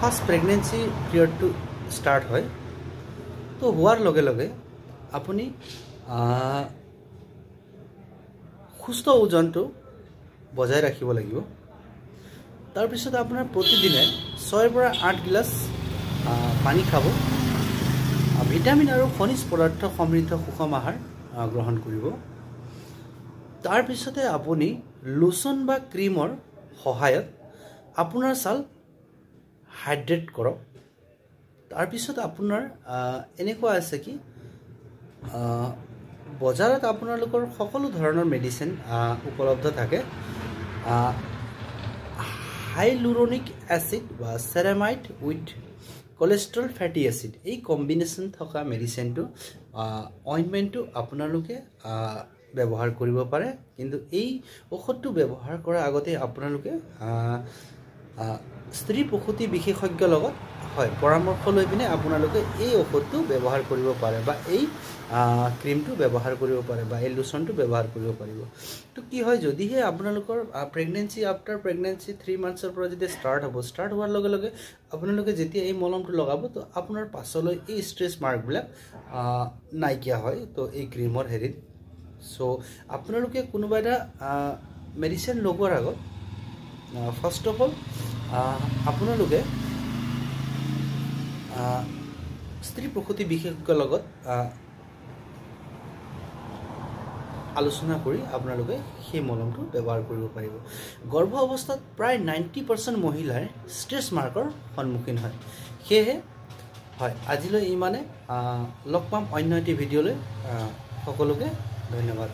First pregnancy পিৰিয়ডটো start হয়, তো হোৱাৰ লগে লগে আপুনি সুস্থ ওজনটো বজাই ৰাখিব লাগিব। তাৰপিছত আপোনাৰ প্ৰতিদিনে 6ৰ পৰা 8 গিলাচ পানী খাব, ভিটামিন আৰু খনিজ পদাৰ্থ সমৃদ্ধ সুষম আহাৰ গ্ৰহণ কৰিব। তাৰপিছতে আপুনি লোচন বা ক্ৰীমৰ সহায়ত আপোনাৰ ছাল হাইড্ৰেট কৰক। তাৰপিছত আপোনাৰ এনেকুৱা আছে কি বজাৰত আপোনালোকৰ সকলো ধৰণৰ মেডিচিন উপলব্ধ থাকে। হাইলুৰনিক এচিড বা ceramide with cholesterol fatty acid, এই কম্বিনেশ্যন থকা মেডিচিনটো অইনমেণ্টটো আপোনালোকে ব্যৱহাৰ কৰিব পাৰে। কিন্তু এই ঔষধটো ব্যৱহাৰ কৰাৰ আগতে আপোনালোকে স্ত্ৰী প্ৰসূতি বিশেষজ্ঞৰ লগত হয় পৰামৰ্শ লৈ পিনে আপোনালোকে এই ঔষধটো ব্যৱহাৰ কৰিব পাৰে বা এই ক্ৰীমটো ব্যৱহাৰ কৰিব পাৰে বা এই লোচনটো ব্যৱহাৰ কৰিব পাৰিব। তো কি হয়, যদিহে আপোনালোকৰ প্ৰেগনেঞ্চি আফটাৰ প্ৰেগনেঞ্চি 3 মান্থছৰ পৰা যেতিয়া ষ্টাৰ্ট হ'ব, ষ্টাৰ্ট হোৱাৰ লগে লগে আপোনালোকে যেতিয়া এই মলমটো লগাব, তো আপোনাৰ পাছলৈ এই ষ্ট্ৰেছ মাৰ্কবিলাক নাইকিয়া হয় তো এই ক্ৰীমৰ হেৰিত। চ' আপোনালোকে কোনোবা এটা মেডিচিন লগোৱাৰ আগত ফাৰ্ষ্ট অফ অল আপোনালোকে স্ত্ৰী প্ৰসূতি বিশেষজ্ঞৰ লগত আলোচনা কৰি আপোনালোকে সেই মলমটো ব্যৱহাৰ কৰিব পাৰিব। গৰ্ভ অৱস্থাত প্ৰায় 90% মহিলাই ষ্ট্ৰেছ মাৰ্কৰ সন্মুখীন হয়। সেয়েহে হয় আজিলৈ ইমানে, লগ পাম অন্য এটি ভিডিঅ'লৈ। সকলোকে ধন্যবাদ।